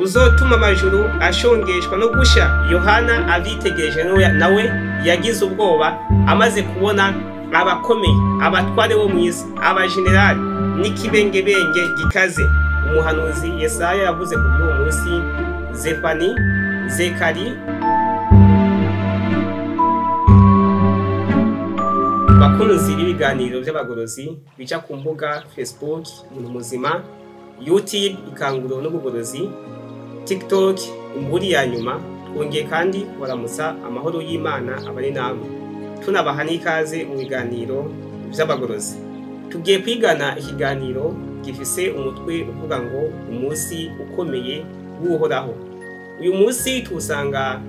uzotuma amajuru ashongeshwa no gusha. Yohana avyitegereje nawe yagize ubwoba amaze kubona abakomeye, abatware bo mw'isi, abajenerali n'ikibengebenge gikaze. Umuhanuzi Yesaya yavuze ku bw'uwo munsi, Zefani, Zekari. Bakunzi b'ibiganiro by'abagorozi bica ku mbuga Facebook Umuntu Muzima, YouTube Ikanguro n'Ubugorozi, TikTok Imburi ya Nyuma, twongeye kandi kubaramutsa amahoro y'Imana abari namwe. Tunabaha n'ikaze mu biganiro by'abagorozi. Tugiye kwigana ikiganiro gifise umutwe uvuga ngo umunsi ukomeye w'Uhoraho. Uyu munsi tuwusanga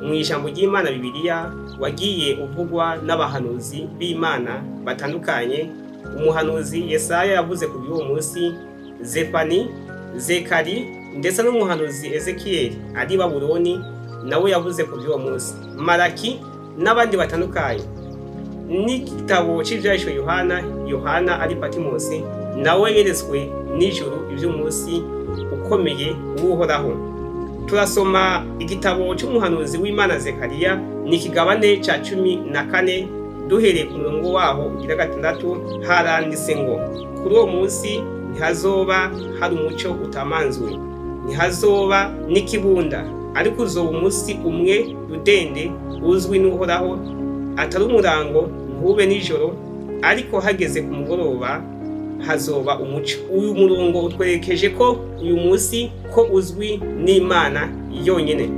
mu ijambo ry'Imana Bibiliya wagiye uvugwa n'abahanuzi b'Imana batandukanye. Umuhanuzi Yesaya yavuze ku by'uwo munsi, Zefani, Zekari ndetse n'umuhanuzi Ezekiyeli ari Babuloni nawe yavuze ku by'uwo munsi, Malaki n'abandi batandukanye. N'igitabo c'Ivyahishwe Yohana, Yohana ari Patimosi nawe yeretswe n'ijuru ivy'umunsi ukomeye w'Uhoraho. Turasoma igitabo c'umuhanuzi w'Imana Zekariya, ni ikigabane ca 14 duhereye ku murongo waho ugira 6, haranditse ngo: kuri uwo munsi ntihazoba hari umuco utamanzuwe, ntihazoba n'ikibunda, ariko uzoba umunsi umwe rudende uzwi n'Uhoraho, atari umurango ntube nijoro, ariko hageze ku mugoroba hazoba umuco. Uyu murongo utwerekeje ko uyu munsi ko uzwi n'Imana yonyene.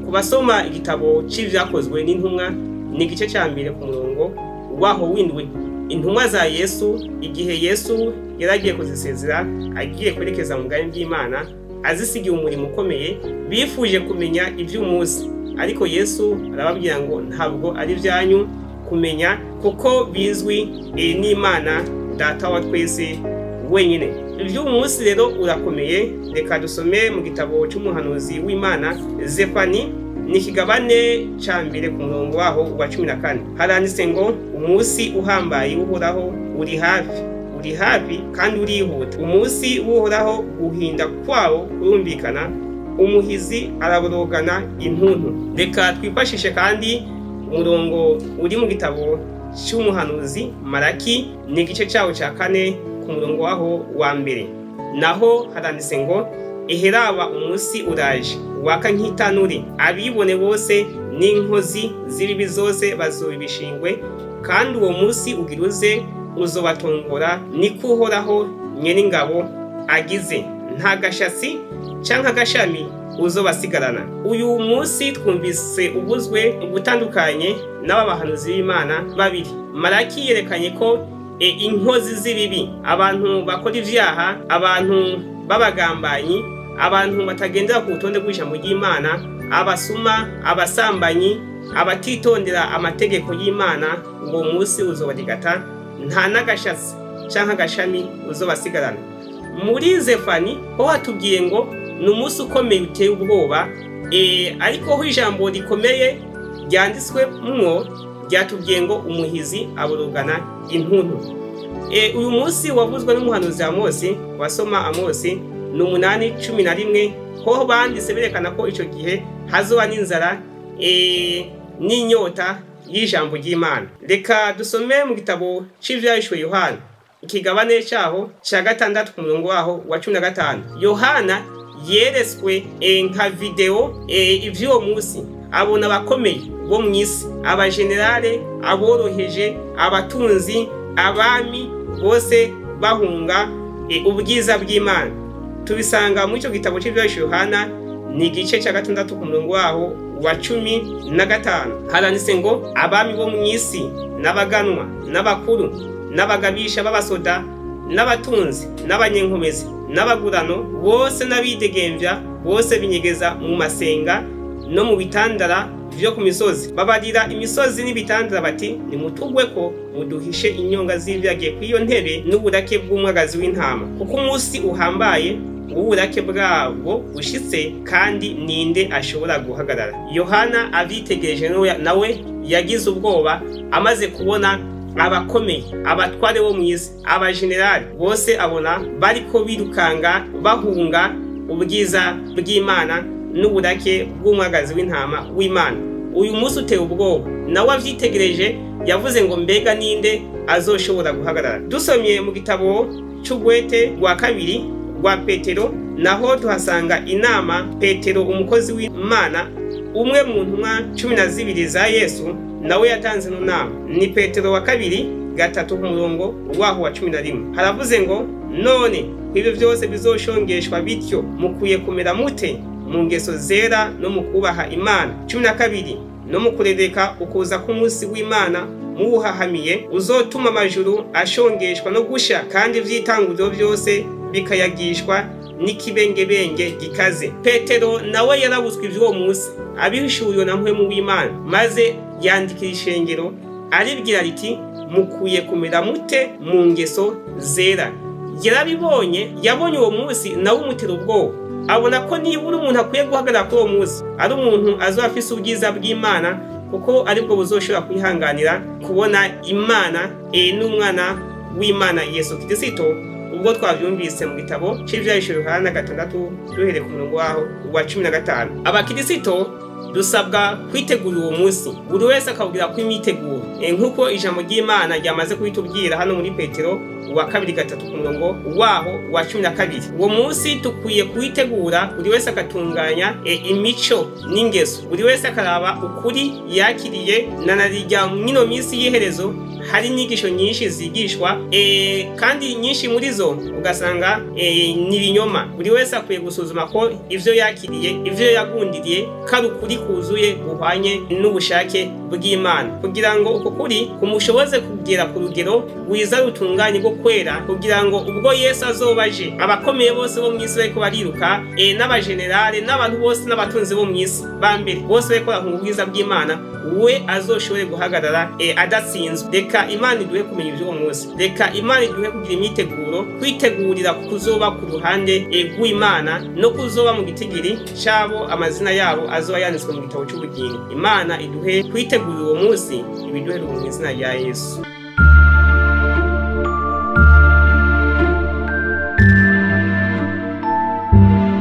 Ku basoma igitabo c'Ivyakozwe n'intumwa, ni igice ca 2 ku murongo waho w'indwi. Intumwa za Yesu, igihe Yesu yaragiye kuzisezera agiye kwerekeza mu bwami bw'Imana, azisigiye umurimo ukomeye, bifuje kumenya ivy'umunsi, ariko Yesu arababwira ngo ntabwo ari vyanyu kumenya, kuko bizwi n'Imana Data wa twese wenyine. Ivy'umunsi rero urakomeye. Reka dusome mu gitabo c'umuhanuzi w'Imana Zefani, ni ikigabane ca 2 ku murongo waho wa 14. Haranditse ngo: umunsi uhambaye w'Uhoraho uri hafi, uri hafi kandi urihuta. Umunsi w'Uhoraho guhinda kwawo kurumvikana, umuhizi araborogana intuntu. Reka twifashishe kandi umurongo uri mu gitabo c'umuhanuzi Malaki, ni igice cawo ca 4 ku murongo waho wa 1. Naho haranditse ngo: eheraba umunsi uraje waka nk'itanuri, abibone bose n'inkozi z'ibibi zose bazobishingwe, kandi uwo munsi ugiruze uzobatongora, niko Uhoraho nyen'ingabo agize, nta gashatsi canke agashami uzobasigarana. Uyu munsi twumvise ubuzwe ubutandukanye n'aba bahanuzi b'Imana babiri. Malaki yerekanye ko inkozi z'ibibi, abantu bakora ivyaha, abantu b'abagambanyi, abantu batagendera ku rutonde rw'ijambo ry'Imana, abasuma, abasambanyi, abatitondera amategeko y'Imana, uwo munsi uzobarigata, nta n'agashatsi canke agashami uzobasigarana. Muri Zefani ho hatubwiye ngo ni umunsi ukomeye uteye ubwoba, ariko ho ijambo rikomeye ryanditswe mwo ryatubwiye ngo umuhizi aborogana intuntu. Uyu munsi wavuzwe n'umuhanuzi Amosi, wasoma Amosi ni 8:11, ho banditse berekana ko ico gihe hazoba n'inzara n'inyota y'ijambo ry'Imana. Reka dusome mu gitabo c'Ivyahishwe Yohana, ikigabane caho ca 6 ku murongo waho wa 15. Yohana yeretswe nka video ivy'uwo munsi, abona abakomeye bo mw'isi, abajenerale, aboroheje, abatunzi, abami bose bahunga ubwiza bw'Imana. Tubisanga muri ico gitabo c'Ivyahishwe Yohana, ni igice ca 6 ku murongo waho wa 15. Haranditse ngo: abami bo mw'isi n'abaganwa n'abakuru n'abagabisha b'abasoda n'abatunzi n'abanyenkomezi n'abagurano bose n'abidegemvya bose binyegeza mu masenga no mu bitandara vyo ku misozi, babarira imisozi n'ibitandara bati: nimutugwe ko muduhishe inyonga z'ivyagiye kw'iyo ntebe n'uburake bw'umwagazi w'intama, kuko umunsi uhambaye uburake bwabwo ushitse, kandi ninde ashobora guhagarara. Yohana avyitegereje nawe yagize ubwoba amaze kubona abakomeye, abatware bo mw'isi, abajenerali bose abona bariko birukanga bahunga ubwiza bw'Imana n'uburake bw'umwagazi w'intama w'Imana. Uyu munsi uteye ubwoba, nawe avyitegereje yavuze ngo mbega ninde azoshobora guhagarara. Dusomye mu gitabo c'ugwete rwa kabiri rwa Petero, naho tuhasanga inama Petero umukozi w'Imana, umwe mu ntumwa 12 za Yesu, nawe yatanze ino nama. Ni Petero wa kabiri 3 ku murongo waho wa 11. Haravuze ngo none kw'ibyo byose bizoshongeshwa bityo mukwiye kumera mute mu ngeso zera no mu kubaha Imana. 12 no mu kurereka ukuza k'umunsi w'Imana muwuhahamiye, uzotuma amajuru ashongeshwa no gusha, kandi ivyitanguriro byose bikayagishwa n'ikibengebenge gikaze. Petero nawe yarabutswe ivy'uwo munsi abihishuriwe na Mpwemu w'Imana, maze yandikira ishengero aribwira riti mukwiye kumera mute mu ngeso zera. Yarabibonye, yabonye uwo munsi nawe umutera ubwoba, abona ko nibura umuntu akwiye guhagarara kuri uwo munsi ari umuntu azoba afise ubwiza bw'Imana, kuko aribwo buzoshobora kwihanganira kubona Imana n'umwana w'Imana Yesu Kristo. Ubwo twavyumvise mu gitabo c'Ivyahishuriwe Yohana 6 duhereye ku murongo waho wa 15. Abakirisito dusabwa kwitegura uwo munsi, buri wese akawugira ko imyiteguro, nk'uko ijambo ry'Imana ryamaze kubitubwira hano muri Petero wa kabiri 3 ku murongo waho wa 12. Uwo munsi tukwiye kuwitegura, buri wese agatunganya imico n'ingeso, buri wese akaraba ukuri yakiriye. Na narirya mwino minsi y'iherezo hari inyigisho nyinshi zigishwa, kandi nyinshi muri zo ugasanga ni ibinyoma. Buri wese akwiye gusuzuma ko ivyo yakiriye, ivyo yagundiriye kari ukuri kuzuye guhwanye n'ubushake bw'Imana, kugira ngo uko kuri kumushoboze kugera ku rugero rwiza rutunganye rwo kwera, kugira ngo ubwo Yesu azoba aje, abakomeye bose bo mw'isi bariko bariruka, n'abajenerale n'abantu bose n'abatunzi bo mw'isi ba mbere bose bariko barahunga ubwiza bw'Imana, we azoshobore guhagarara adatsinzwe. Reka Imana iduhe kumenya ivy'uwo munsi, reka Imana iduhe kugira imyiteguro, kwitegurira kuzoba ku ruhande rw'Imana no kuzoba mu gitigiri cabo amazina yabo azoba yanditswe mu gitabo c'ubugingo. Imana iduhe kwitegurira uwo munsi, ibiduhere mu izina rya Yesu.